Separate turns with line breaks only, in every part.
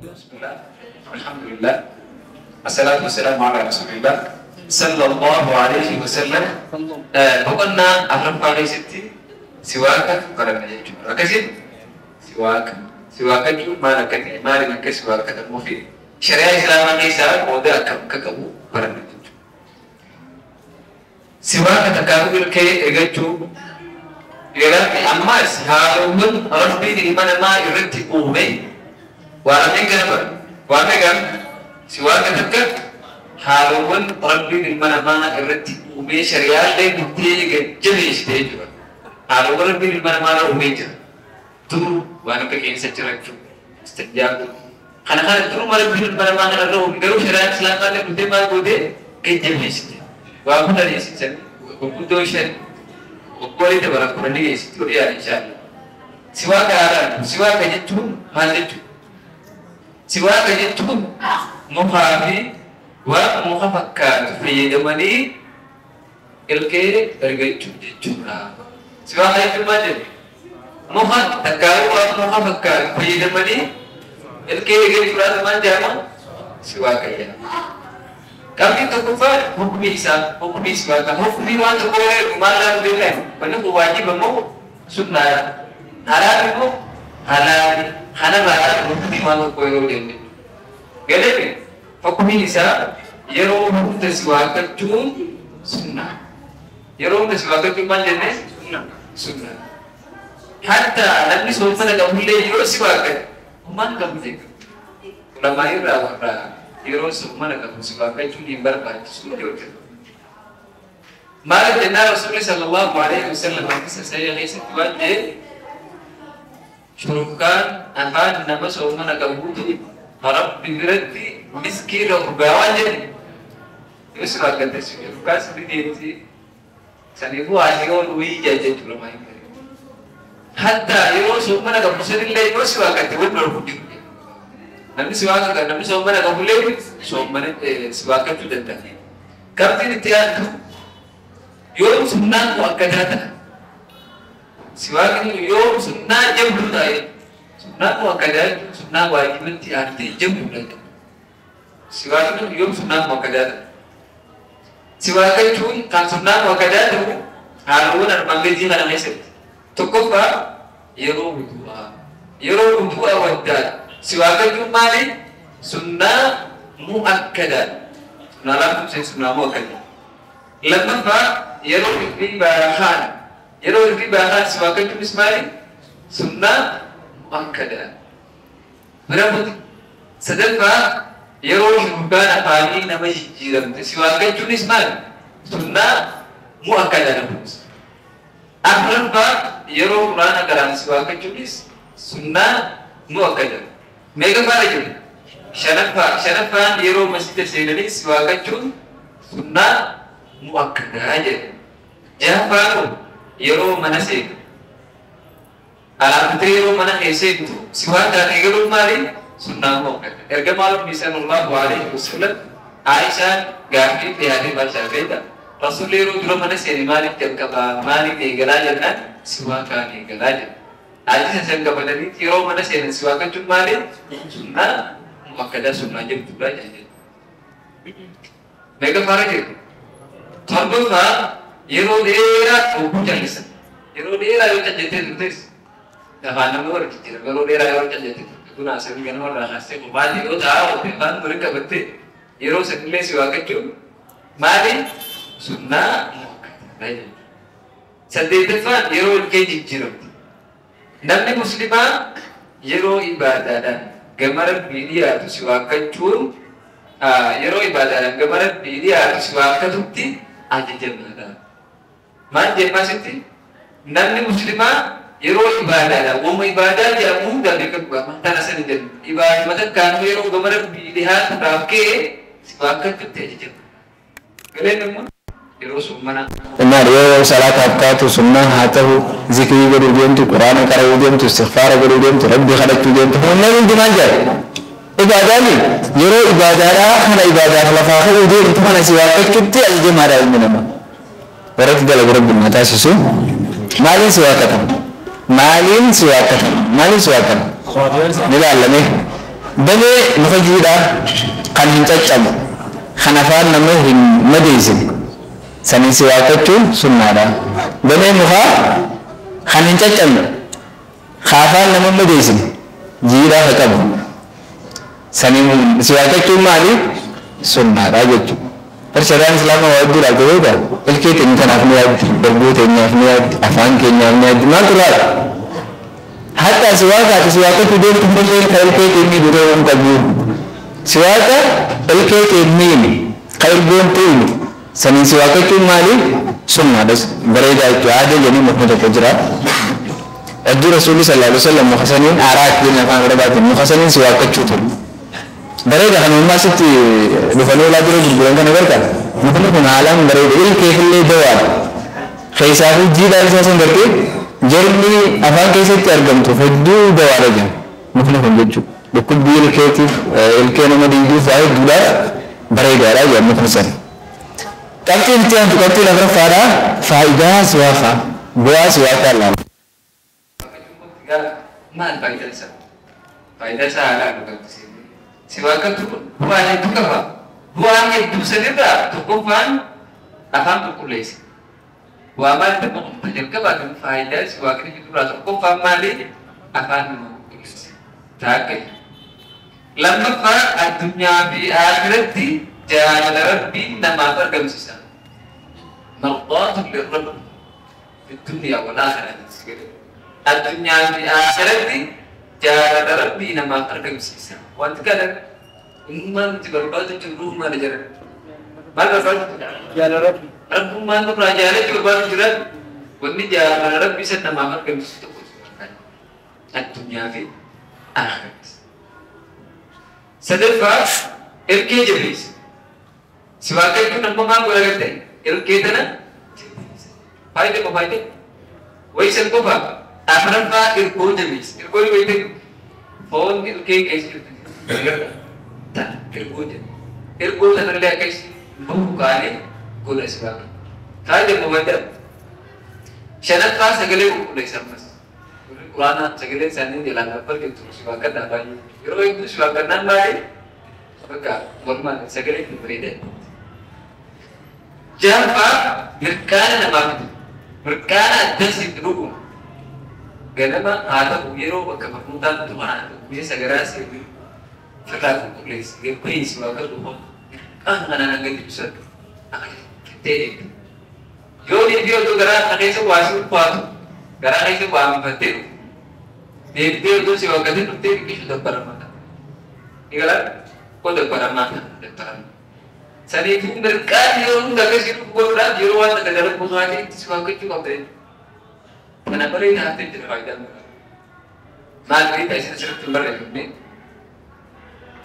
بسم الله، الحمد لله، الصلاة والسلام على رسول الله صلى الله عليه وسلم. Boqonnaa afuraffaa keessatti siwaaka baranna jechuudha. Akkasiin siwaaka siwaaka jechuun maal akka ta'e, maaliin akka siwaakatamuu fi shari'aa islaamaa keessaa qooda akkam akka qabu baranna jechuudha. Siwaaka takkaafuu ilkee eeggachuu yeroo ammaas haalawwan rabbiin ilma namaa irratti uume waan meeqa bara waan meeqa siwaaka takka haalawwan rabbiin ilma namaa irratti uumee shari'aallee guddee jabeessitee jechuudha. Haalawwan rabbiin ilma namaa irra uumee jira. Dur waan akka qeensa cirachuu, istinjaa kana kana duruma rabbiin ilma namaa kana irra uume, garuu shari'aan islaamaallee guddee maal gootee gajjabeessite. Waa kudhan eessisan gurguddoo shan obboolee dabalan kudhanii geessitti godhee inshaallah. Siwaaka haaraan siwaaka jechuun maal jechuudha? Siwaaka jechuun mukaa fi waan muka fakkaatu fayyadamanii ilkee argachuu jechuudha. Siwaaka jechuun maal jedhu? Muka takkaa'uu waan muka fakkaatu fayyadamanii ilkee argachuudhaan maal jedhama? Siwaaka jedhama. Qabxiin tokkoffaa hukmii isaa, hukmii siwaaka. Hukmii waan tokko maal laalu beekan? Wanni kun waajiba moo sunnaadha? Halaali moo halaali? Kanarraa hukmii waan tokko yeroo deemne. Galee hukmiin isaa yeroo hunda siwaakachuun sunnaa. Yeroo hunda siwaakachuun maal jenne? Sunnaa. Hatta namni soomana qabullee yeroo siwaakate homaan qabu jechuudha. Ulamaa irraa warra yeroo soomana qabu siwaakachuun hin barbaachisu jechuudha. Maal jennaan Rasuulli sallallahu alaihi wasallam hadiisa sahih keessatti waan jedhe, shurufkaan afaan nama soomana qabuutu Rabbi biratti miskii irra urgaa waan jedhe. Yoo siwaakatte shurufkaan sirrii deemti. Saniifuu haasii ol wayii jaa jechuudha maal. Hatta yeroo soomana qabu sanillee yoo siwaakatte wal dhorku jiru. Namni siwaaka qabu namni soomana qabullee soomana siwaakachuu danda'a. Qabxiin itti aantu yoo sunnaan kun akka taata. Siwaakni yoo sunnaa jabduu ta'e sunnaan kun akka taatu sunnaa waajibatti aantee jabduu ta'e. Siwaakni yoo sunnaan kun akka taata. Siwaakachuun kan sunnaan kun akka taatu haalawwan armaan gadii kana keessatti. Tokkoffaa yeroo wudu'aa. Yeroo wudu'aa waddaa. Siwaakachuun maali? Sunnaa mu'akkadaa. Sunnaa laaftumsee sunnaa mu'akkadaa. Lammaffaa yeroo hirribaa kaan. Yeroo hirribaa kaan siwaakachuunis maali? Sunnaa mu'akkadaa. Bira buti. Sadaffaa yeroo shurufkaan afaanii nama jijjiiramte siwaakachuunis maali? Sunnaa mu'akkadaa namuus. Afuraffaa yeroo quraana qaraan siwaakachuunis sunnaa mu'akkadaa. Meeqa faana jiru? Shanaffaa. Shanaffaan yeroo masjida seenanii siwaakachuun sunnaa mu'akkadaa jedha. Jahaffaan kun yeroo mana seenu. Alaabbatee yeroo mana seentu siwaakaan eegaluun maali? Sunnaa mu'akkadaa. Ergamaa Rabbii sallallahu alaihi wasallam Aishaan gaaffii dhiyaatee maal beektaa? Rasuulli yeroo dura mana seene maaliif jalqabaa maaliif eegalaa jennaan siwaakaan eegalaa jedha. Hadiisa san qabatanii yeroo mana seenan siwaakachuun maali? Sunnaa mu'akkadaa sunnaa jirtudha jedha. Meeqa faara jiru? Torbaffaa yeroo dheeraa oguu callisan. Yeroo dheeraa yoo calliftee turtes afaan nama warra jijjiira. Yeroo dheeraa yoo calliftee turte kun asirri ganama irraa kaastee kophaatti yoo taa'aa oolte afaan waliin qabattee yeroo sanillee siwaakachuun maali? Sunnaa mu'akkadaa jedha. Saddeettaffaan yeroo ilkee jijjiiramte. Namni muslimaa yeroo ibaadaadhaan gama rabbii dhiyaatu siwaakachuun yeroo ibaadaadhaan gama rabbii dhiyaatu siwaakatutti ajajamaadha. Maal jennaa sitti? Namni muslimaa yeroo ibaadaadhaan wama ibaadaa jedhamu hunda beekamu amantaan asan hin jedhu. Ibaaduma takkaan yeroo gama rabbii dhiyaatuudhaaf ka'e siwaakachutti ajajama. Galeen immoo Yeroo soommanaa.
Maal yoo salaataaf taatu sunnaa haa ta'u, zikrii godhuu deemtu, quraana qara'uu deemtu, istighfaara godhuu deemtu, rabbii kadhachuu deemtu, kunneen hundi maal jedha? Ibaadaani yeroo ibaadaadhaa kana ibaadaaf lafaa ka'uu deemtu kana si waaqachuutti ajajamaadha ilmi namaa. Warratti dalagu rabbi na taasisu. Maaliin si waaqatama? Maaliin si waaqatama? Maaliin si waaqatama? Ni ilaalame. Damee muka jiidhaa kan hin caccabu, kan afaan nama hin madeessine, saniin si waaqachuun sunnaadha. Damee mukaa kan hin caccabne, ka afaan nama madeessine, jiidhaa ka qabu, saniin si waaqachuun maali? Sunnaadha jechuudha. Bar shari'aan islaamaa waa hedduu ilaalte beektaa? Ilkee teenya tanaaf ni yaaddi, garbuu teenyaaf ni yaaddi, afaan keenyaaf ni yaaddi. Maaltu laata? Hatta si waaqaati si waaqachuu deemtu illee ka ilkee kee miidhu ta'uu hin qabu. Si waaqa ilkee kee miidhu, ka ilgoon ta'inu, saniin si waaqachuun maali? Sunnaadha. Bareedaa jechuudha. Aadaa jedhanii mukni tokko jira. Hedduu Rasuulli sallallahu alaihi wasallam muka saniin araak jenna afaan Arabaatiin muka saniin si waaqachuu ture. Bareeda kan uumaa asitti dhufanii olaa dura gurguran kana gargaara. Mukni kun haalaan bareeda. Ilkeef illee dawaadha. Keessaa fi jiidhaan isaa sun gartee jarmi afaan keessatti argamtu hedduu dawaadha jenna. Mukni kun jechuudha. Dhukkubbii ilkeetiif, ilkee nama diiguuf waa hedduudhaaf bareedaadha jedha mukni sana. Qabxiin itti aantu qabxiin afuraffaadha. Faayidaa siwaakaa. Bu'aa siwaakaa ilaala.
Maal faayidaa isaa? Faayidaa isaa haalaan dhugamtise. Si waaqatu bu'aa hedduu qaba. Bu'aan hedduu sanirraa tokkoffaan afaan qulqulleessa. Bu'aa maal tokko jalqabaa kan faayidaa si waaqni jirurraa tokkoffaan maali? Afaan nama qulqulleessa. Taakka. Lammaffaa addunyaa fi akhiratti jaalala rabbiin namaaf argamsiisa. Mardaatu lirabbi fi dunyaa wal aakhirati. Addunyaa fi akhiratti jaalala rabbii namaaf argamsiisa. Wanti kana ummaan nuti barbaadu jirru maal jedhan? Maal barbaadu?
Jaalala rabbi.
Rabbummaan nurraa jaalachuu barbaadu jira. Wanni jaalala rabbii san namaaf argamsiisu tokko addunyaa fi akhiratti. Sadaffaa ilkee jabeessa. Si waaqachuun amma maal godha gartee? Ilkee tana jabeessa. Faayidaa moo faayidaa? Wayisan qofa afuraffaa irkoo jabeessa. Irkoo ni beektu foon ilkee keessa jirtu. Tana irkoo jedha. Irkoo sanallee akka isin bubuqaanee godha si waaqa. Faayidaa moo faayidaa? Shanaffaa sagalee qulqulleessa ammas. Quraana sagalee isaanii jalaan argamtu si waaqannaa baay'ee. Yeroo hedduu si waaqannaan baay'ee bakka walumaan sagalee itti bareedaa. Jahaffaa mirqaana namaa fida. Mirqaana addas itti dhuguma. Ganama haa ta'u yeroo bakka barnootaan tumaan guyyaa sagaraa sirrii firraa qulqulleessi. Gabbahii si waaqatu mirqaana kanaan hanga ibsatu. Ta'e yoo deebi'ee otoo garaa keessa waa si ulfaatu garaa keessa waa hambifattee dhufu. Deebi'ee otoo si waaqatee dhuftee biqilchu dabbaramaa ta'a. Ni galaa? Koo dabbaramaa ta'a dabbaramaa. Saniifuu mirqaan yeroo hunda akkasii dhufu godhuudhaaf yeroo waan takka dalagu kaatee itti si waaqachuu qabda jechuudha. Kana bareedaa haftee jira faayidaan mirqaan. Maal bareedaa isin asirratti hin barreeffamne?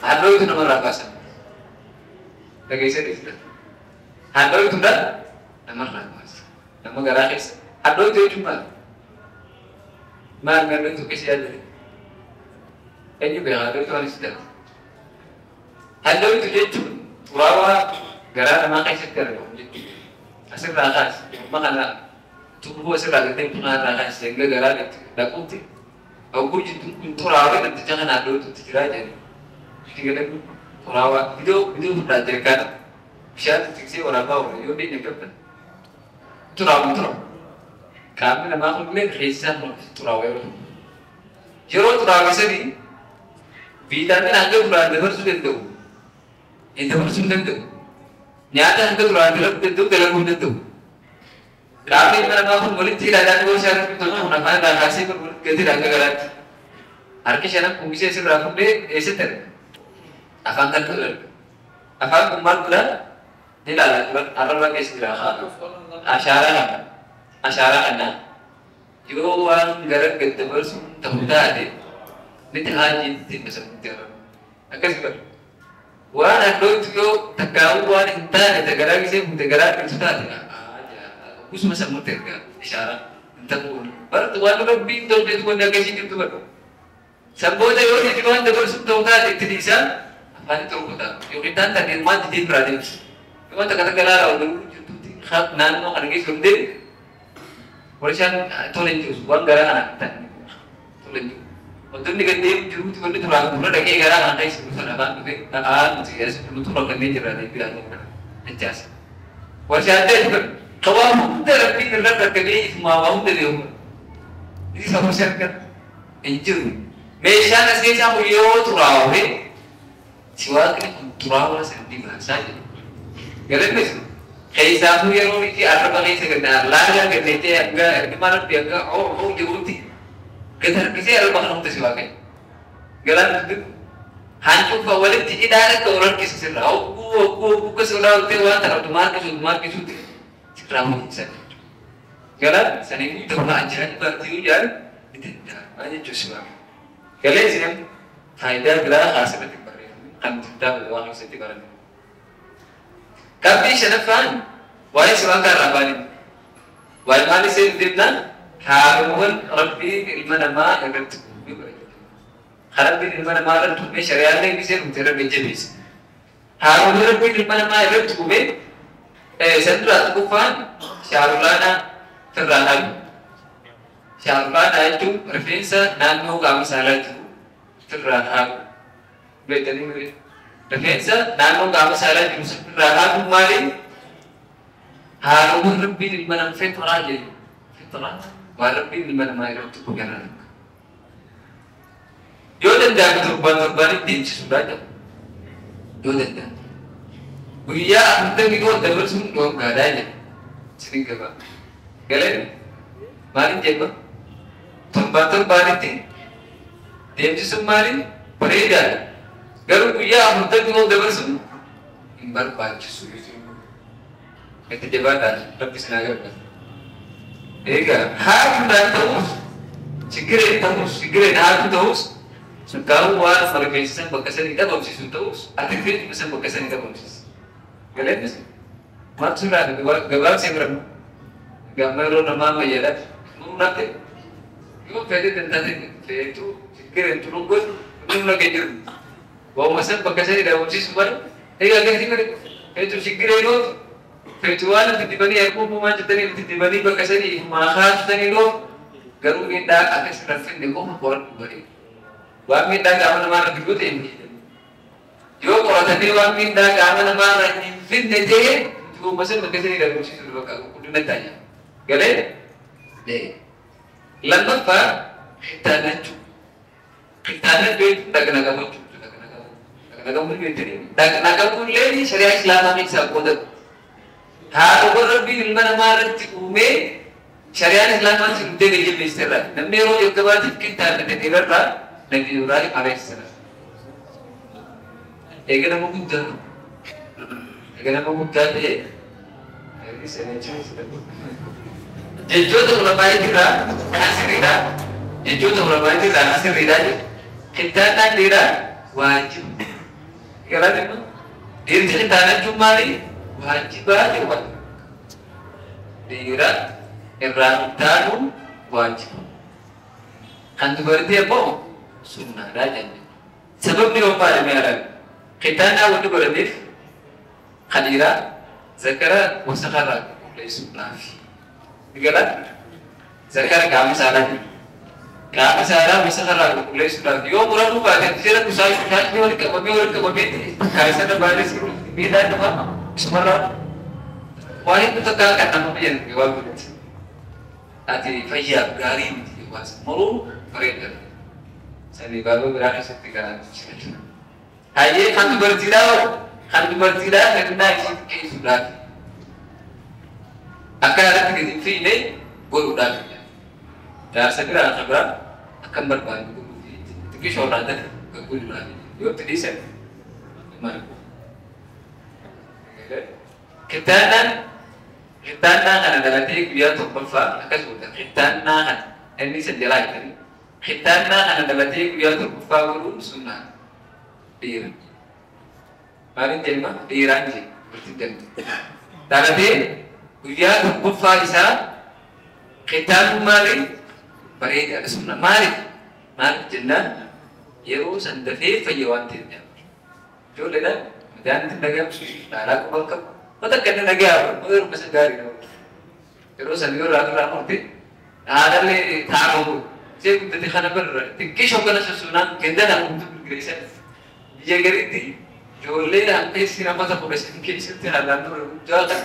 Hallootu namarraa baasan. Dhageessee jira. Hallootu namarraa baasa. Nama garaa keessa. Hallootu jechuun maal? Maal hallootu keessa yaadate? Eenyu beeka hallootu waan isin dalagu? Hallootu jechuun xuraawaa garaa namaa keessatti argamu jechuudha. Asirraa kaas amma kana tuubboo asirraa galtee kanarraa kaas hanga garaa dhaquutti hogguu jidduun kun xuraawaa namticha kana hallootutti jiraa jedhani. Xuraawaa bidoo bidoo fudhaa jirkaadha. Bishaan tiksee waraabaa oola yoo deemne qabdan. Xuraawaa xuraawaa. Qaamni namaa kunillee keessaa xuraawaa yeroo ta'u. Yeroo xuraawaa sanii viitaamin hanga duraan dabarsuu danda'u. Hin dabarsuu hin danda'u. Nyaata hanga duraan dalaguu danda'u dalaguu hin danda'u. Qaamni ilma namaa kun walitti ilaalaa dhiboo isaa irratti tolchuun afaan irraa kaasee walitti gadi hanga garaatti. Harki shanan kun gisee asirraa fuudhee eessatti arga? Afaan kan ta'u arga. Afaan kun maal godhaa? Ni ilaala arraba keessa jira. Ashaaraa qaba. Ashaaraa kanaa. Yoo waan gara gad dabarsuun ta'u taate ni tahaa jettee masamutti arraba. Akkas godha. Waan addootti yoo takkaa'uu waan hin taane tagaraa gisee kun garaa dhibsu taate kusuma sammuutti ergaa ishaaraa hin ta'uu baratu waan rabbiin tolcheetu wanni akkasii jirtu baratu. Sanboota yoo itti waan dabarsuun ta'uu taate itti dhiisaa afaan itti rukutaa yookiin taan taate waan didee biraa deemsa. Yoo wanta kana galaara ol jirtutti naannoo kana keessa ol deemu warshaan tola hin jiru waan garaa kana hin taane tola hin jiru. Wantoonni gad deemu jiruuti wanni duraan dura dhaqee garaa kana keessa jiru sana afaan dhufee dhaqaa nuti nutu rakkannee jirra deebi'aa jechaasa. Warshaan ta'e ture qawaa hunda rabbiin irra rakkatee ifumaa waa hunda deemu. Isa warshaan kan hin jiru. Meeshaan as keessaa kun yoo xuraawwe siwaaqni kun xuraawaa san dibaasaa jedhu. Galannis keessaafuu yeroo itti arraba keessa gannaa laagaa ganneetee hanga ergamaa rabbi hanga oo jiruutti gad harkisee arraba kana hunda siwaaqe. Galaan dubbi hancufa walitti hidhaan akka ol harkisu sirraa hogguu hogguu hogguu akkasuma oltee waan tana odumaa harkisu odumaa harkisuutti sirraa ho'isan. Galaan saniifuu ta'uu ajaa'ibaatti yoo jaalu ni danda'ama jechuun siwaaqe. Galee isin faayidaa biraa asirratti barreeffame kan kitaaba waan keessatti barate. Qabxii shanaffaan waa'ee siwaaqaa irraa baanidha. Waa'ee maal isheen deemnaan haaluuwwan rabbiin ilma namaa irratti uumee barate. Rabbiin ilma namaa irratti uumee shari'aalee isheen nuti irra jabeessa. Haaluuwwan rabbiin ilma namaa irratti uumee san duraa tokkoffaan shaarulaanaa firraa dhaabu. Shaarulaanaa jechuun rifeensa naannoo qaama saalaa jiru firraa dhaabu. Beektanii rifeensa naannoo qaama saalaa jiru firraa dhaabuun maali? Haaluuwwan rabbiin ilma namaa fixraa jedhu. Fixraa waan rabbiin ilma namaa irratti uume. Yoo danda'ame torbaan torbaanitti deemsisuudhaa jedhu. Yoo danda'ame. Guyyaa afurtamii koo dabarsuun dhooggaadhaa jedhu. Isin gabaa. Galee maaliin jedhu? Torbaan torbaanitti deemsisuun maali? Bareedaadha. Garuu guyyaa afurtamii koo dabarsuun hin barbaachisu. Itti jabaadhaan rabbi isin haa gargaaru. Egaa haaduudhaan ta'us chigireen ta'us chigireen haaduu ta'us sukkaaruu waan rifeensisan bakka sanii dhabamsiisu ta'us ati rifeensi san bakka sanii dhabamsiisa. Galeenis maaltu sirraa gabaabsee bira gamma yeroo namaa fayyada muruu yoo fedhe dantaate feetu chigireen turuu godhu nuna ke jiru. Waa'uma san bakka sanii dhabamsiisu malee egaa akkasii malee feetu chigireen ootu feetu waan itti dibanii harkuu waan jettanii itti dibanii bakka sanii maakaa loo garuu miidhaa akka sirra finne qofa qoradhu bareeda. Waan miidhaa qaama namaa irra fiduu ta'e yoo qoratanii waan miidhaa qaama namaa irra hin finne ta'e uuma san bakka sanii dhabamsiisu bakka qulqullina ta'a. Galee lammaffaa kittaanachuu. Kittaanachuu jechuun dhaqna qabachuu. Dhaqna qabuu jechuun dhaqna qabuun illee shari'aa islaamaa keessaa qooda. Haaluuwwan rabbiin ilma namaa irratti uumee shari'aan islaamaa si dhufee gadi jabeessiteerra. Namni yeroo jalqabaatiif kittaannate dhiirarraa Nabi Ibrahim alayhi salaam. Eega nama guddaa eega nama guddaa ta'e jechoota ulamaa'iitirraa kan sirriidhaa jechoota ulamaa'iitirraa kan sirriidhaa jedhu kittaannaan dhiiraa waajiba. Galaan immoo dhiirri kittaannachuun maali? Waajibaa jedhu dhiira irraa kittaanuun waajiba. Kan dubartii ammoo sunnaadhaa jenna. Sababni yoo maali mee kittaannaa wanni godhameef kan dhiiraa zakara wasakarraa qulqulleessuudhaafi. Galaan zakara qaama saalaa qaama saalaa wasakarraa qulqulleessuudhaaf yoo muranuu baatan jira kusaa shaashni walitti qabamee walitti qabamee kaasana baay'ee miidhaan dhufa isumarraa waan hedduu takka kan nama fayyadu waan godhati. Ati fayyaaf gaarii miti waan muruu bareedaadha. Sanii baaboo biraa keessatti kan Hayyee kan dubartiidhaa fedhinaa ishii xiqqeessuudhaaf. Akka irratti gadi hin fiine godhuudhaaf. Jaarsa biraa kan biraa akka hin barbaanne godhuufi xiqqeeshoo irraa ta'e godhuudhaaf yoo itti dhiisan maal Kittaannaan kittaannaa kana dabalatee guyyaa torbaffaa akkasuma kittaannaa kana inni isa jalaa jedhanii kittaannaa kana dabalatee guyyaa torbaffaa godhuun sunnaa dhiira. Maalin jenna dhiiraan jee bultiin jenna. Dhalatee guyyaa tokkoffaa isaa kitaabuun maali? Bareedaadha sunna. Maaliif? Maaliif jennaan yeroo san dafee fayya waan ta'eef jedhama. Ijoolleedhaan madaan itti dhagahamsu, dhaalaa qofa qabu. Wanta akka inni dhagahamu yeroo isa gaarii nama. Yeroo san yoo irraa murte haadhallee taa'amu. Ishee guddate kana barra xiqqee shoggana sossoonaan ganda nama guutuu girgireessan. Biyya gariitti ijoolleedhaan keessi nama tokko keessatti keessatti haalaan dura guddaa kan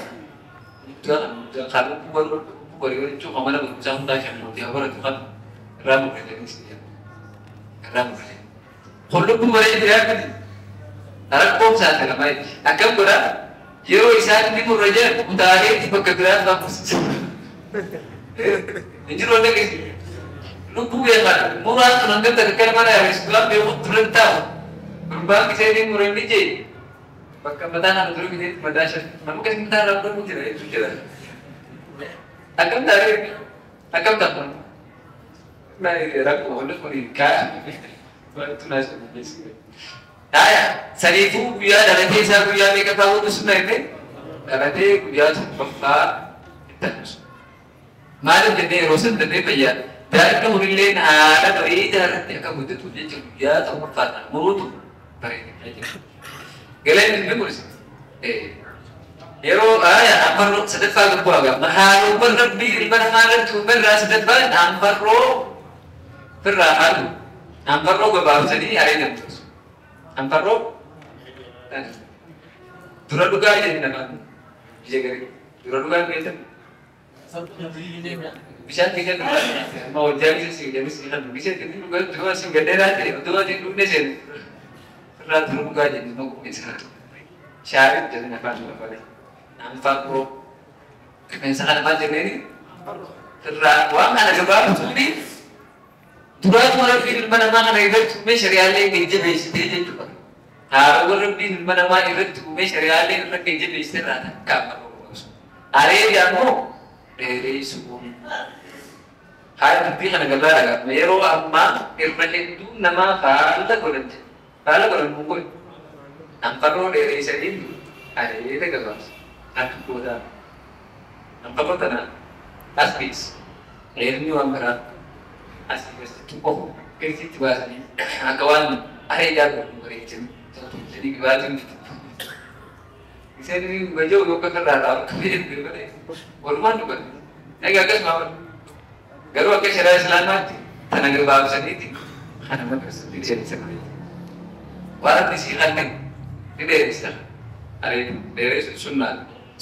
guddaa kan guddaa kan lubbuu baruu jechuun kan mana barumsaa hundaa shan mootii haa baratu kan irraa murteessanii si jedhu. Irraa murteessanii. Kun lubbuu baree jiraatu rakkoon saaxilamaa jechuudha. Akkam godhaa yeroo isaan inni murra jedhan kutaaleetti bakka biraan baafasiisa. Injiru wanta keessa lubbuu beekan muraan sun hangam takka kan mana yaabessu waan beeku turan taa'u. Gurbaan kisee inni murra inni jee bakka mataa kana dura biteetti mataa shan nama akkasii mataa irraa muramu jira jechuu jira. Akkam taaree akkam ta'a rakkoo wanti kun kaa wanti naas geessise. Haya, saniifuu guyyaa dhalatee isaa guyyaa meeqa ta'uu sunna jennee dhalatee guyyaa torbaffaa itti aansu. Maaliif jennee yeroo san dafee fayyaa daa'imni kunillee haala bareedaa irratti akka guddatuuf jecha guyyaa torbaffaa kana muruutu bareeda jechuudha. Galeen inni kunis yeroo haya ammarroo sadaffaa gabbuu hagaa haaluma rabbii ilma namaa irratti uume irraa sadaffaan ammarroo firraa haalu ammarroo gabaabsanii areedan tursu. Amfarroo dura dhugaa jedhi namaan biyya garii dura dhugaa beektan bishaan keessa dhugaa amma hojjaa keessa si jedhu si kan bishaan keessa dhugaa dura si gadheeraa ta'e dura si dhugne seenu irraa dura dhugaa jedhi nama qopheessa shaarii jedhi afaan afaan amfarroo rifeensa kana maal jenneeni irraa waan kana gabaabtuuni duraatuma rabbiin ilma namaa kana irratti uumee shari'aalee gad jabeessitee jechuudha. Haarawwan rabbiin ilma namaa irratti uumee shari'aalee irra gad jabeessitee irraa takka amma barbaachisa. Areeda ammoo dheereessuun. Haala dubbii kana gabaa dhagaama. Yeroo ammaa irra hedduun namaa faalla godhan jedha. Faalla godhan kun godhe. Anfarroo dheereessanii areeda gabaabsa. Akka gootaa. Anfarroo tana as geessa. Dheerinni waan biraa. Asii keessatti qofa keessatti baasanii akka waan areedaa godhu bareechan jedhanii dhibaatiin miti. Isaan wajjin yookaan irraa dhaabu malee walumaan dubbatu. Egaa akkasuma garuu akka shari'aa islaamaatti tana gabaabsaniiti kana maqasanii seensan. Waan inni sii qallan ni dheeressa. Areedu dheeressu sunnaa.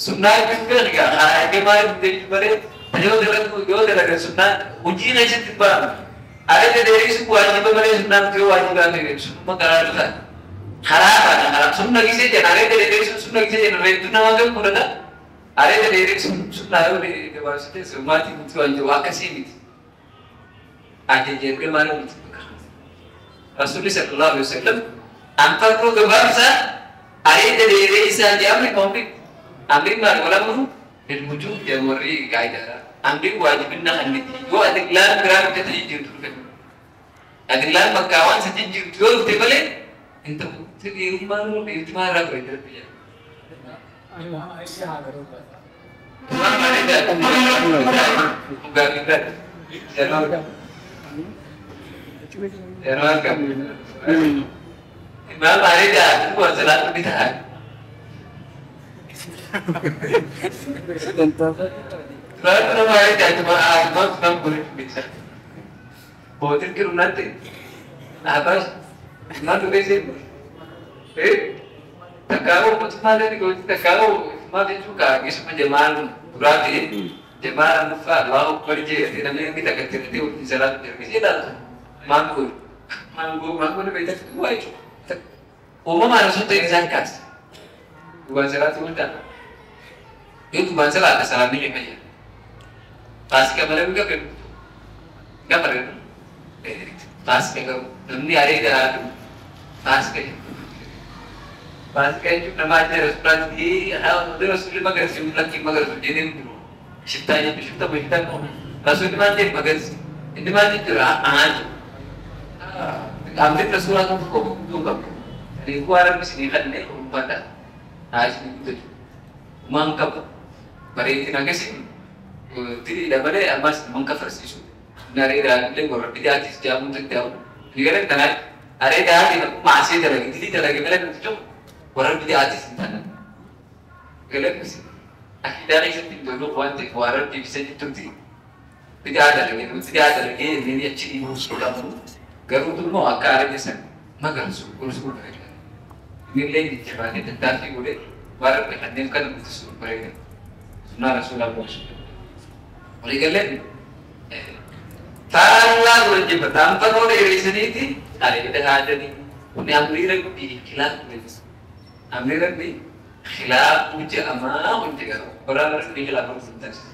Sunnaa jechuun egaa haadha maal jechuun malee yoo dalagu yoo dalagan sunnaa hojii keessatti ba'ama. Areeda dheeressu waajiba malee sunnaan yoo waajibaa ta'e sunnuma karaa dhufa. Karaa baana karaa sunna gisee jedhan areeda dheeressu sunna gisee jedhan reettu nama gam fudhata. Areeda dheeressu sunnaa yoo gabaabsite maatii miti waan jiru akkasii miti. Ajaja erga maal miti bakka. Rasuulli sallallahu alaihi wasallam anfarroo gabaabsaa areeda dheeressaa jedhamni qoomni amri maal walamuhu lilwujub jedhu warri qaayidaadha. Amri waajibinna kanniti yoo adillaan biraa hojjete jijjiirtu dhufe. Adillaan bakka waan isa jijjiirtu yoo dhufte malee hin ta'u. Dhiirummaan dhiirtummaa irraa ture jira biyya. Imam areeda waan salaatu ni ta'a. Duraan nama areeda cuma imam imam boleh bisa. Botir ke nanti. Apa? Imam tu kasi. Takao mootummaa ni gooti takao mootummaa jechuun kaa keessuma jamaan duraati jamaan nuffaa Allahu akbar jee namni inni takka tirti wajjin salaatu jira gisee ilaaltu maangoo maangoo maangoo ni beektu waa jechuudha. Uumamaan osoo ta'in isaan kaasa. Duubaan salaatu hundaa yoo duubaan salaata salaanni ni fayyada. Faasika malee hin gaafatu. Gaafatu. Faasika garuu namni areeda haadhu faasika jedhu. Faasika jechuun nama ajaja rasuulaatti rasuulli magarsi lakki magarsu jedhee jiru. Shiftaa jechuun shiftaa shiftaa qofa. Rasuulli maal jedhu magarsi. Inni maal jechuudha haa jedhu. Amri rasuulaa kan tokko guutuu qabu. Reefu isinii kanneen uffata haa isinii guddatu. Maan qabu bareedina akkasii diriidha malee ammas man kafarsiisu. Nareedhaan illee warra bidaatis jaamuun danda'amu. Ni gara kanaa areedhaan akkuma asee dalage dilii dalage malee nuti jiru warra bidaatis hin taane. Galannis akidaa keessatti hin tolu waan ta'eef waan rabbi ibsa jettutti bidaa dalage nuti bidaa dalage inni achi dhiibuu qabu. Garuu immoo akka arge san magarsu gorsuu bareeda. Inni illee jajjabaatee tattaaffii godhee waan rabbi kanneen kana guddisuu bareeda. Sunnaa rasuulaa boosuu. Walii galeen faallaa godhan jibba taanfanoo dheereessaniiti areeda haadanii kun amrii rabbii khilaaf godhe. Amrii rabbii khilaaf jedhamaa hundi garuu waraana rabbii khilaaf godhu taasisa.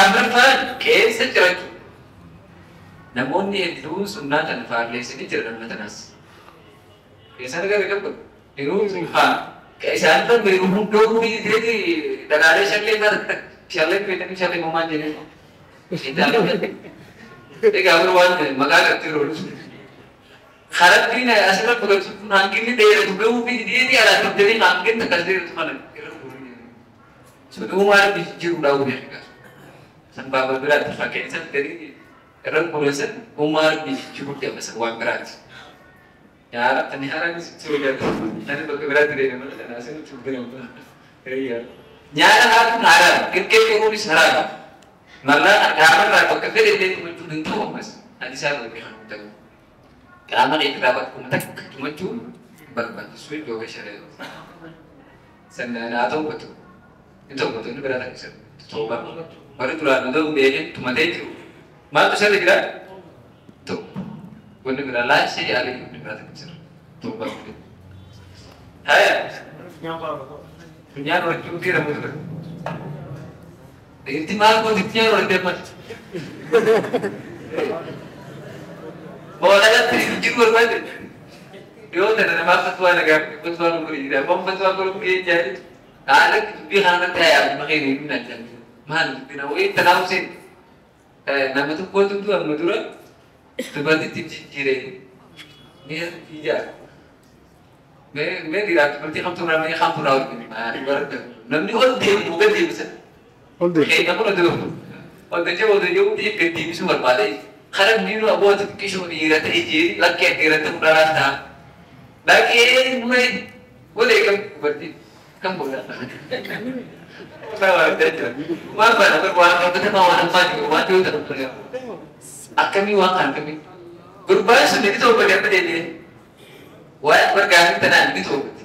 Amraffaan keessa jiraachuu namoonni hedduun sunnaa kana faalleessanii jiran amma tanaas. Keessaan gara qabu yeroo haa isaan kan yeroo hundoo biyyi dhagaalee shallee bara shallee beekanii shallee moomaan jedhee. Egaa garuu waan maqaa qabxii yeroo Harappiin asirra dhugachuun hanqinni dheeratu gahuu fi dheerii alaa qabdanii hanqinni akkas dheeratu kana irra fuudhanii. Suduumaan jiruudhaa beekaa. San baaba biraatti fakkeenya san irra fuudhan uumaan jiruu deemsa waan biraati. Yaa ani haraanis jiru jedhu ani bakka biraatti deeme malee kana asirratti deemu. Nyaata haatuun haraam qirqee qoruunis haraam. Mallaa qaamarraa bakka fedhe illee tumachuun hin ta'u ammas ani isaan waliin kan ta'u. Qaama irraa bakkuma takka tumachuun barbaachisu iddoo shari'aa. Sanaan haa ta'u batu. Hin ta'u batu inni biraa takkisa. Tooba. Warri duraan odoo beekee tumatee jiru. Maaltu sirri jira? Ta'u. Wanni biraa laashee yaalee wanni biraa takkisa. Tooba. Haya. Funyaan horachuu dhiira mutu. Dhiirti maal gooti funyaan horattee ammas? Boodalatti jiru barbaade. Yoo tana namaaf fatwaa nagaa fatwaa nu godhi jira. Abbaan fatwaa godhu gahee jaali. Haala dubbii kanarratti hayaa maqee ni himna jaalli. Maal dubbii na wayii tanaa Hussein. Nama tokkotu amma dura dubartitti jijjiire. Mee ijaa. Mee dhiiraaf dubartii kamtu irraa mee kamtu irraa ol maal namni ol deemu gad deebisa.
Ol deemu.
Keenya kun ol deemu. Ol deemu ol deemu gad deebisuu barbaade. Karaa miidhuu abboota xiqqishoo dhiira ta'e jeeri lakkee dhiira ta'uu dhalaa ta'a. Lakkee muree godhee kam dubartii kam godhaa. Maal baana bar waan qabata maa waan ammaa jiru waan ta'uu ta'u akkamii waan kan akkamii. Gurbaan sun ni toobate amma deebi'ee. Waan bargaafii tanaan ni toobate.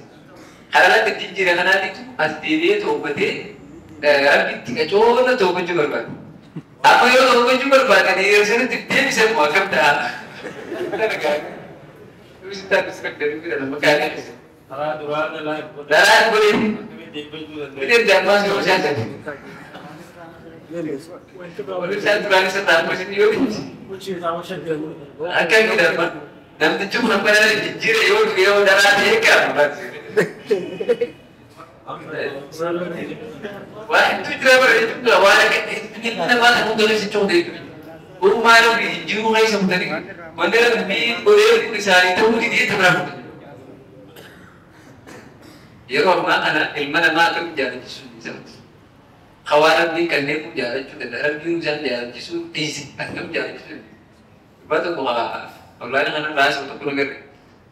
Karaa laatti jijjiira kanaatitu as deebi'ee toobatee rabbitti qacoona toobachuu barbaada. Amma yoo toobachuu barbaade dhiira sanatti deebisee moo akkam ta'a?
Karaa duraa dhalaa
Dhalaa godhee. Ini dammas yoo isaan ta'e. Warri isaan duraan isa taa'an yoo akka inni damma namtichi kun amma dhala jijjiire yoo dhufe yoo dhalaa ta'e qaba. Waan hedduu jira bara jechuudha waan akka ilmi namaa kan hunda keessa jechuudha jechuudha. Uumaa namni jijjiiruu keessa mutanii wanti rabbii godhee kun isaanii ta'uu didee tabiraa fudhatu. Yeroo ammaa kana ilma namaa akkamiin jaalachisuu dhiisatti? Hawaa rabbiin kanneen kun jaalachuu danda'a. Rabbiin isaan jaalachisuu dhiise akkam jaalachisuu danda'a? Dubbaa tokko wallaahi kana raasuu tokko nagarre.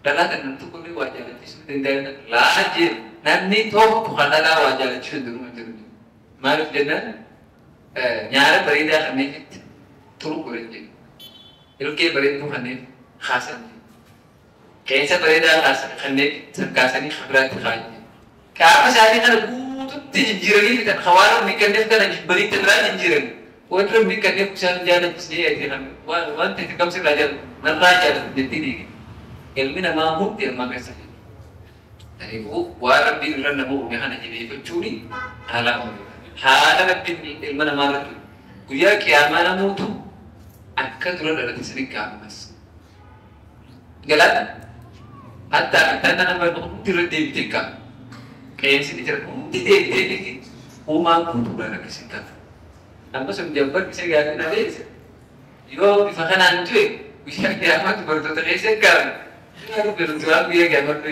Dhalaa kan namni tokko illee waa jaalachisuu danda'a. Laa jee namni tokko kan dhalaa waa jaalachisuu danda'u hin jiru. Maaliif jennaan nyaara bareedaa kanneen itti turu godhan jedhu. Ilkee bareedduu kanneen haasan jedhu. Qeensa bareedaa kanneen kaasanii biraatti kaayan jedhu. Qaama isaanii kana guututti jijjiiranii fitan hawaan rabbii kanneen kana jibbaniitti biraa jijjiiran. Wanti rabbii kanneen isaan jaalachisnee jedhee waan ta'e kamsi irraa jaalatu narraa jaalatu jettee dhiige. Ilmi namaa hundi ilmaa keessa jiru. Kanaafuu waan rabbiin irra nama uume kana jabeeffachuun haala haala rabbiin ilma namaa irratti guyyaa qiyaamaa namootu akka dura dhalate sirrii qaamas. Galaata hatta akkanaa nama hundi irra deebitee qaama. Qeensi ni jira hundi deebitee uumaan guutuudhaan akkasiin qaba. Amma sun jabbar isa gaarii na beekse yoo bifa kanaan du'e guyyaa qiyaamaa dubartoota keessa qaama. Duraan guyyaa gaafadhu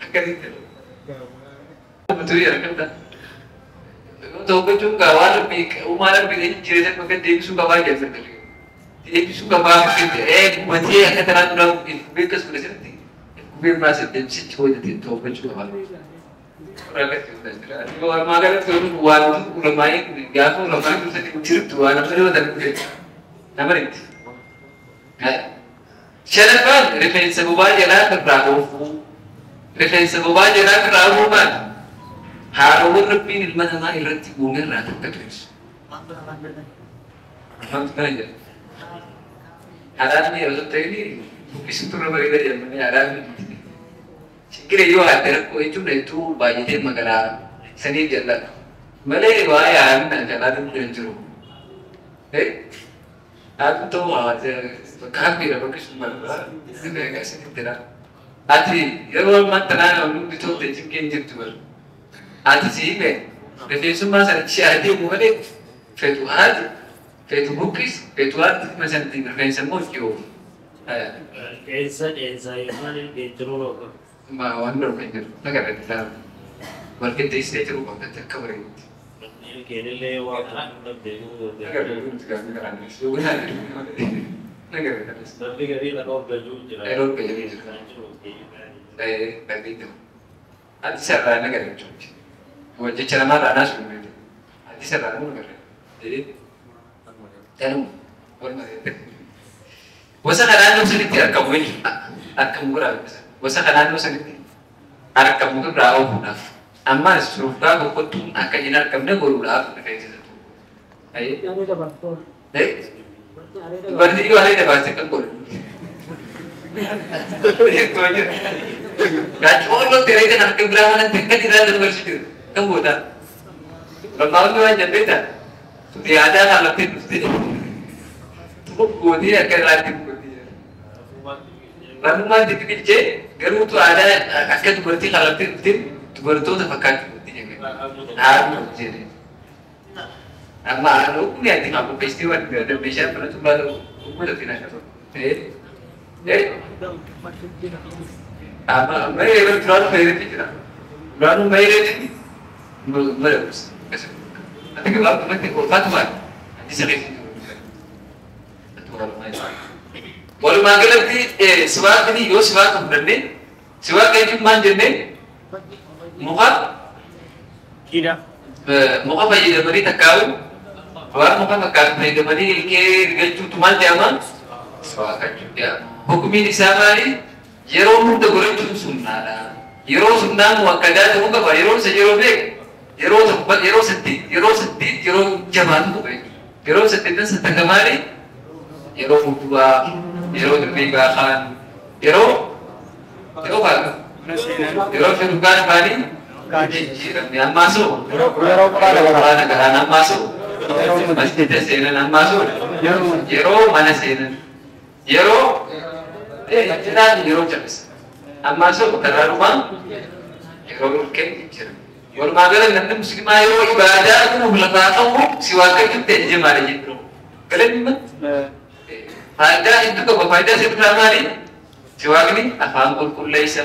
akkasitti. Betul ya kan? Ta'uu gaa waan rabbii uumaa rabbii jireenya bakka deebisuu qabaa jedhan deebisuu qabaa gubatee akka tanaan duraa beekas godhe gubee biraas deebisichi hojjete to'achuu qabaa. Walumaa galatti waan ulamaa'ii gaafa ulamaa'ii dursanii jirtu waan nama nama itti. Shanaffaan rifeensa bobaa jalaa irraa oofuu. Rifeensa bobaa jalaa irraa oofuu maali? Haadhawwan rabbiin ilma namaa irratti uume irraa takka tureessu. Haadhaan yeroo ta'e buqqisuutu irra bareeda jedhamanii haadhaan Chiggire yoo haadha rakkoo jechuun hedduu baay'atee magaalaa saniif jallata. Malee waa'ee haadha jalaa hin jiru. Haadha ta'uu bakka hafeera bakka sun malee. Ati yeroo ammaa tanaa namni tolte jiggeen jirtu bara. Ati si hime rifeensummaa sana adeemu malee feetu haati feetu buqqis feetu haati masantiin rifeensa immoo jiru.
Qeensa qeensa maali geejjiruu looga.
Ma waan dhorka hin jiru nagarra ilaalu. Walqixxeessitee jiru qabdatti akka bareedutti.
Keenillee waan dhabdee.
Nagarra nagarra
Namni garii kan oolgajuu jira.
Kan oolgajuu jira. Dhageenya. Ati sarara nagarra jechuudha. Jecha namaarraa naas dhumeeti. Ati sarara nama nagarra. Tanuma walumaa Gosa naannoo sanitti argamu jechuudha. Argamu biraa gosa naannoo sanitti argamu irraa oofuudhaaf. Ammas surgaa boqqottuun akka hin argamne godhuudhaaf rifeensa isa tuulu. Dubartii yoo areeda baase kan godhu. Gaachoo areeda kan akka biraa kanatti akka dhiiraa dubartii jiru kan goota. Lammaawwan waan jabbeeta. Tuti aadaa haalattee dhuftee. Gootee akka irraatti gootee. Lammummaan biqilchee garuu aadaa akka dubartii haalattee dhuftee dubartoota fakkaatti gootee jennee. Haadha jedhee. Amma haadha kun yaaddi kan qopheessitee waan meeshaa fudhatu baala uummata fi naannoo tokko. Amma amma yeroo duraanuu fayyadamee jira. Duraanuu fayyadamee mara gosa. Ati gabaabumatti ulfaatu maali? Ati sirreessi jiru. Walumaa galatti siwaakni yoo siwaaka fudhanne siwaaka jechuun maal jennee muka muka fayyadamanii takkaa'u waan muka fakkaatu fayyadamanii ilkee rigachuutu maal jedhama? Siwaaka jechuudha. Hukumiin isaa maali? Yeroo hunda godhachuun sunnaadha. Yeroo sunnaan wakkadaa ta'uu qaba. Yeroo isa yeroo beeku yeroo tokko yeroo saddeet yeroo saddeet yeroo jabaatu qaba jechuudha. Yeroo saddeetan sattanga maali? Yeroo fuulduraa, yeroo dirree baakaan, yeroo yeroo baaka. Yeroo shurrukaan maali? Jijjiiramni ammaa soo. Yeroo quraana garaan ammaa soo. Masjida seenan ammaa soo. Yeroo mana seenan. Yeroo jiraan yeroo cabsa. Ammaa soo karaa dhumaa yeroo dhulkee jijjiirama. Walumaa gala namni musliimaa yeroo ibaadaa kun lafaa qabu si waaqachutti ejjemaadha jechuudha. Galanni faayidaa hedduu qaba. Faayidaa isa biraa maali? Siwaakni afaan qulqulleessa,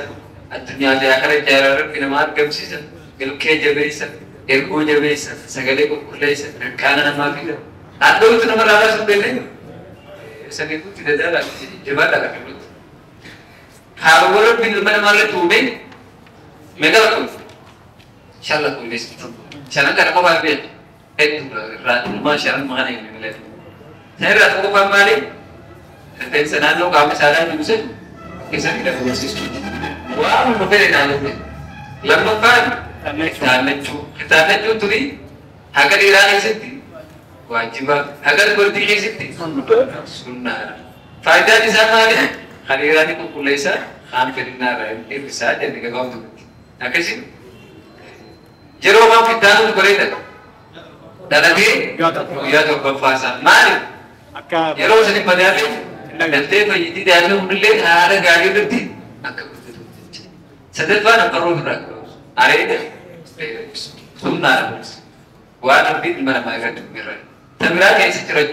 addunyaa fi akara jaalala rabbi nama argamsiisa, ilkee jabeessa, ergoo jabeessa, sagalee qulqulleessa, mirkaana namaa fida. Handhootu nama laalaa sun beekne saniifutti dadaala jabaadha lafa Haarowwan rabbiin ilma namaa irratti uume meeqa lakkoofsa? Shan lakkoofsa. Shanan kana qofaa beeku. Hedduu irraa ilmaa shanan maana hin malee. San irraa tokko qofaan maali? Rifeensa naannoo qaama saalaa jiru san keessatti lafa barsiisu. Waan hunda fedhe naannoo fedhe. Lammaffaan kitaannachuu. Kitaannachuu turi haga dhiiraa keessatti waajiba, haga dubartii keessatti sunnaadha. Faayidaan isaa maali? Kan dhiiraa ni qulqulleessa, kaan fedhinnaa irraa hir'isaa jenne gabaabumatti. Akkasii yeroo waan kitaanatu bareeda. Dhalatee guyyaa torbaffaa isaa maali? Yeroo sani madaale galtee fayyitii daa'imni hundillee haala gaarii irratti akka guddatu jechuudha. Sadaffaan akka roobi irraa qabu. Areeda sunnaadha kunis. Waan rabbiin ilma namaa irratti uume Tamiraa keessa jira.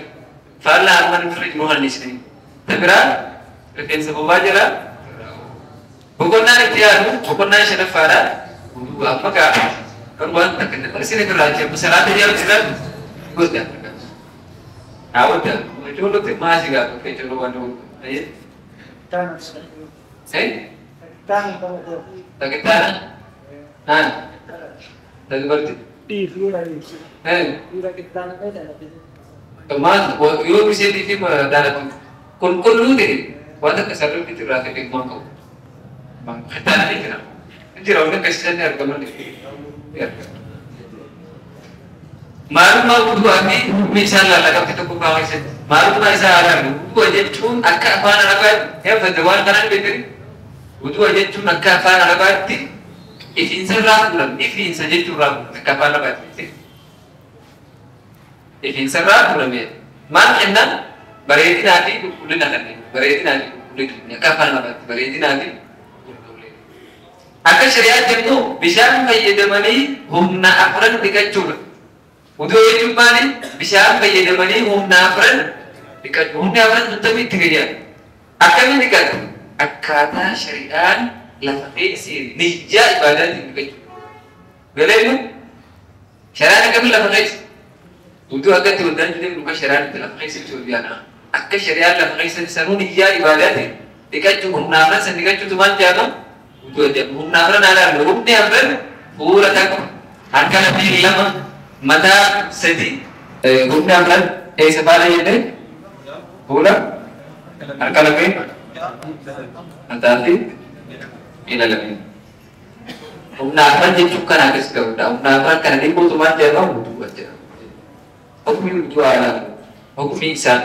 Faallaa harmaan irra jiru hannisni. Tamiraa rifeensa bobaa jira. Boqonnaan itti yaadu boqonnaan shanaffaadha. Wudu'a amma gaa kan waan takka dabarsine irraa jedhu salaata jedhu jira godha. Haa godha. Ijoollotti maasii gaa tokko ijoollo waan ta'u. Eh? Takitaana? Haa? Takbarti? Eh? Maal yoo isheetii fi daala qulqulluu ta'e waan akka sararri irraa ta'e maan qabu. Kitaana ni jira. Jira waan akka isaan argaman. Maalummaa wudu'aa fi meeshaan lallaqamte tokko kaawwa keessatti maalummaa isaa haalaan wudu'a jechuun akka afaan arabaatti heeffate waan kanaan beekani. Wudu'a jechuun akka afaan arabaatti ifiinsa irraa fuudhame ifiinsa jechuun irraa fuudhame akka afaan arabaatti. Ifiinsa irraa fuudhame maal kennaan bareedinaa fi qulqullina kanneen bareedinaa fi qulqullina akka afaan arabaatti bareedinaa fi qulqullina. Akka shari'aatti immoo bishaan fayyadamanii humna afran dhiqachuudha. Wudu'a jechuun maali? Bishaan fayyadamanii humna afran dhiqachuu. Humni afran tuttami itti fayyadamu. Akkamiin dhiqatu? Akkaataa shari'aan lafa keessee niyyaa ibaadaatiin dhiqachuu. Galeenu shari'aan akkamiin lafa keessa? Wudu'a akkatti waldaan jedhee dhuga shari'aan itti lafa keessa jechuudha yaana. Akka shari'aan lafa keessa sanuu niyyaa ibaadaatiin dhiqachuu humna afran san dhiqachuutu maal jedhama? Wudu'a jedhama. Humna afran haala humni afran fuula takka harka lameen lama mataa sadi humni afran eessa faana jennee fuula harka lameen mataa fi miila lameen. Humna afran jechuun kana akkas ta'udha. Humna afran kana dhiquutu maal jedhama? Wudu'a jedhama. Hukmi wudu'a laala. Hukmi isaa.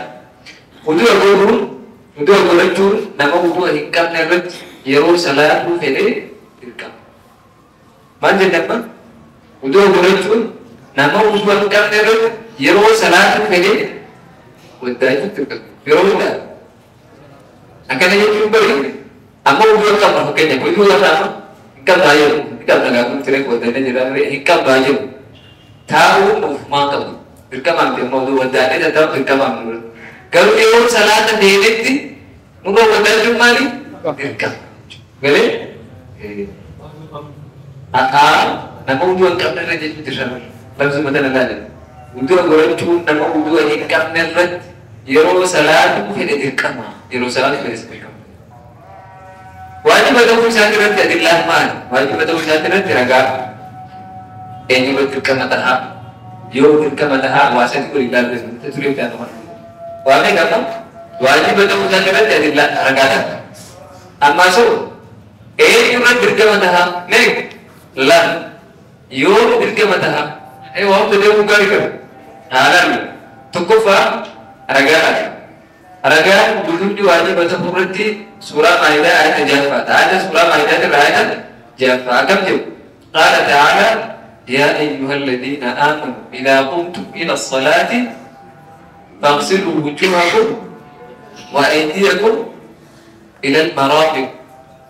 Wudu'a godhuun wudu'a godhachuun nama wudu'a hin qabne irratti yeroo salaatuu fedhee dirqama. Maal jenne amma? Wudu'a godhachuun nama wudu'a hin qabne irratti yeroo salaatuu fedhee waddaachuutti dirqama. Yeroo hundaa. Akkana jechuun bari amma wudu'a hin qabna fakkeenyaaf wudu'a irraa hin qabnaa jedhu hin qabna gaafa tiree waddannee jira hin qabnaa jedhu taa'uun ofumaan qabu. Dirqamaan ta'e amma wudu'a waddaannee tattaa'u dirqamaan nurra. Garuu yeroo salaata deemetti nurra waddaachuun maali? Dirqama. Galee? Haa nama wudu'a hin qabne irra jechuun dirqama. Labsuma tana ilaalan. Wudu'a godhachuun nama wudu'a hin qabne irratti yeroo salaatuu fedhe dirqama. Yeroo salaatuu fedhe dirqama. Waajiba ta'uu isaati irratti adillaan maali? Waajiba ta'uu isaati irratti ragaa. Eenyu irratti dirqama tahaa? Yoo dirqama tahaa waa sadi kun ilaalle ture ta'an. Waa meeqa amma? Waajiba ta'uu isaati irratti adillaan ragaa ta'a. Ammaa soo eenyu irratti dirqama tahaa? Meeqa? Lama. Yoo dirqama tahaa? Waan hunda deemuu gaarii qabu. Haalaan tokkoffaa ragaadha. Ragaan wuduunni waajiba ta'uu irratti suuraa Maa'idaa ayata ja'affaadha. Ayata suuraa Maa'idaa irraa ayata ja'affaa akkam jedhu? Qaala ta'aalaa yaa ayyuha alladhiina aamanu idhaa qumtum ila as-salaati faghsiluu wujuuhakum wa aydiyakum ila al-maraafiq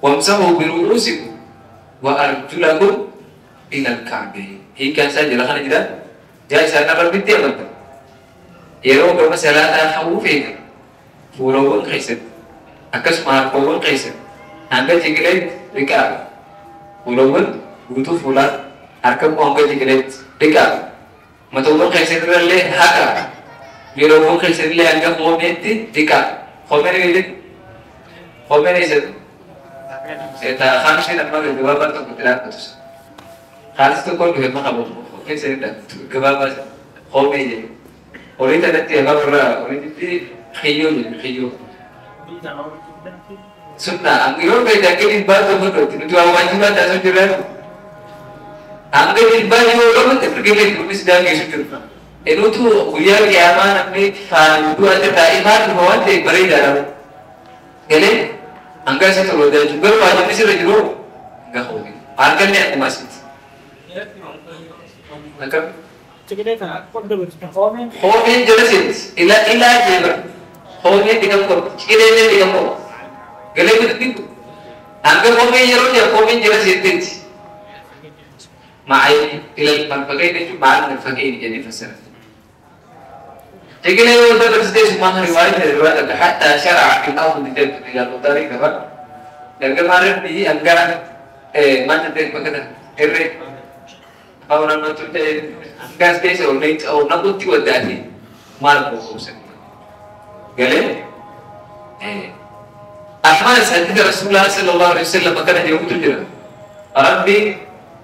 wamsahuu biru'uusikum wa arjulakum ila al-ka'bayn. Hiikaan isaa jala kana jira. Jaa isaan Rabbitti amantan. Yeroo gama salaataa hawwuu feetan fuulawwan keessatti akkasuma harkawwan keessatti hanga jigileetti dhiqaa. Fuulawwan guutuu fuulaa harka immoo hanga jigileetti dhiqaa. Mataawwan keessatti illee haqaa. Miilawwan keessatti illee hanga koomeetti dhiqaa. Koomeen eessatti? Koomeen eessatti? Seetaa khamsiin amma gabaabaa tokko itti dhaabbatu. Kaalis tokkoon dhufe ma qabu keessa gabaabaa koomee jedhu. Horii tanatti abbaa irraa horiitti kiyyoo jedhu kiyyoo. Sunna yoo feete akka dhiibbaa tokko godhatti nuti waan waajjibaa taasisuu jirran. Hanga dhiibbaa yoo godhatte firgee kunis daangeessu jiru. Enuutu guyyaa qiyaamaa namni faana du'a irraa ifaan dhufa waan ta'eef bareedaadha. Galee hanga isa tokko jechuun garuu waajjibni sirra jiru hanga koomee. Harkallee akkuma asitti. Akkam? Koomeen jala seenti. Ilaa ilaa jeeba. Koomeen dhiqamu qabu. Ciqileen dhiqamu qabu. Galee kun dhiqu. Hanga koomeen yeroo jira koomeen jala seenteeti. Ma'a ila al-marfaqayn jechuun ma'a al-marfaqayn jedhee fassara. Ciqilee yoo dabarsitee sumaan riwaayata riwaayata hatta shara'a fil ardi jedhu yaa طريقة Ergamaan Rabbii hanga maal jettee bakka tana irree afaan naannoo ta'e hanga as keessa ol naqutti waddaati maal boqoobsan galee. Ammas hadiisa Rasuulaa sallallahu alaihi wasallam akkana jedhutu jira. Rabbi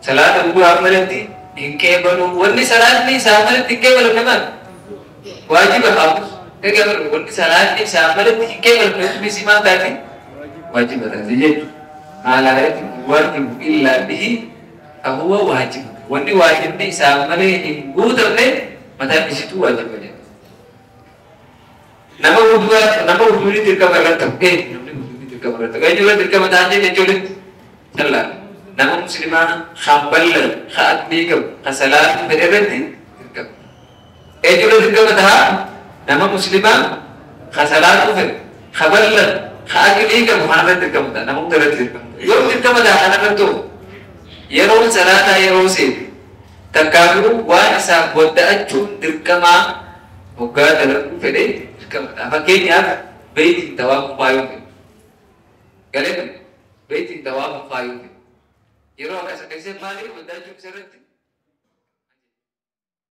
salaata bu'aa malatti hin qeebalu. Wanni salaatni isaa malatti hin qeebalamne maal? Waajiba haa qeebalu. Wanni salaatni isaa malatti hin qeebalamne hundi maal taati? Waajiba taati jechuudha. Maa laa yatimu waajibu illaa bihi fahuwa waajib. Wanni waajibni isaa malee hin guutamne mataan isitu waajiba jedha. Nama wudu'a, nama wuduuni dirqama irratti ta'u, namni wuduuni dirqama irratti ta'u. Eenyu irratti dirqama ta'an jee jechuun sallaa. Nama muslimaa kan bal'an, kan aqlii qabu, kan salaatu fedhe irratti dirqama. Eenyu irratti dirqama ta'a? Nama muslimaa kan salaatu fedhe, kan bal'an, kan aqlii qabu kan irratti dirqama ta'a. Nama hunda irratti dirqama ta'a. Yoo dirqama ta'a kan irratti ta'u, yeroon salaataa yeroo seenu takkaafuu waan isaaf wadda'achuun dirqamaa hoggaa dalaguu fedhe dirqama ta'a. Fakkeenyaaf beeytiin tawaafuu faayuu fedhe. Galee beeytiin tawaafuu faayuu fedhe. Yeroo akkas akkasii maaliif wadda'achuun isarratti